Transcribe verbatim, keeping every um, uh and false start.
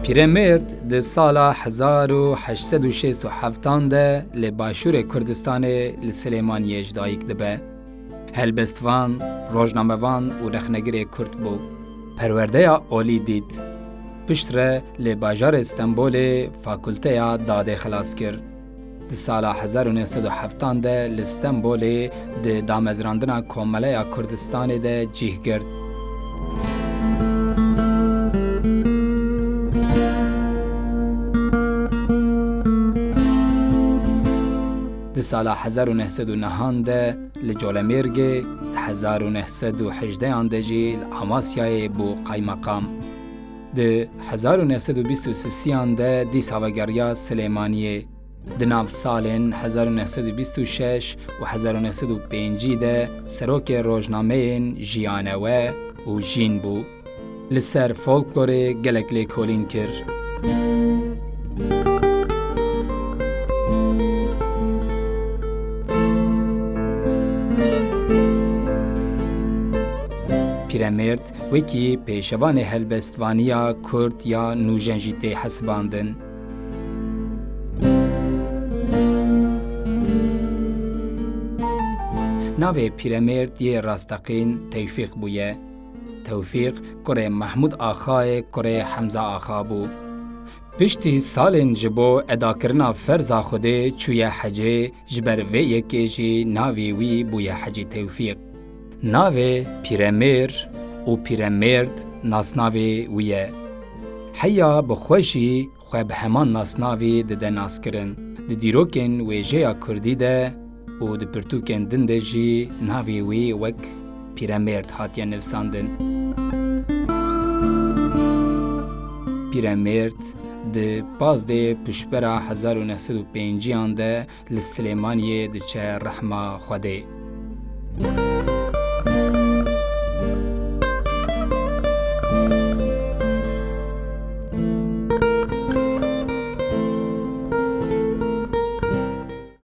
Pîremêrd di sala hezar û heşt sed û şêst û heftan de li başûrê Kurdistanê li Silêmaniyê ji dayik dibe. Helbestvan, rojnamevan û rexnegirê Kurd bû. Perwerdeya olî dît. Piştre li bajarê Stenbolê fakulteya dadê xilas kir. Di sala hezar û neh sed û heftan de li Stenbolê di damezrandina Komeleya Kurdistanê de cîh girt. Di sala hezar û neh sed û nehan de li Colemêrgê, di hezar û neh sed û hejdehan de jî li Amasyayê bû qaymeqam. Di hezar û neh sed û bîst û sisiyan de dîsa vegeriya Silêmaniyê. Di nav salên hezar û neh sed û bîst û şeş û hezar û neh sed û pêncî de serokê rojnameyên Jiyanewe û Jîn bû. Li ser folklorê gelek lêkolîn kir. Pîremêrd wekî pêşevanê helbestvaniya Kurd ya nûjen jî tê hesibandin. Navê Pîremêrd yê rasteqîn Tewfîq bûye. Tewfîq kurê Mehmûd Axayê kurê Hemza Axa bû. Piştî salên ji bo edakirina ferza Xwedê çûye hecê, ji ber vê yekê jî navê wî bûye Hecî Tewfîq. Navê Pîremêr û Pîremêrd nasnavê wî ye. Heya bi xwe jî xwe bi heman nasnavî dide naskirin. Di dîrokên wêjeya kurdî de û di pirtûkên din de jî navê wî wek Pîremêrd hatiye nivîsandin. Pîremêrd di pazdeh pişbera hezar û neh sed û pêncî an de li Silêmaniyê diçe rehma Xwedê.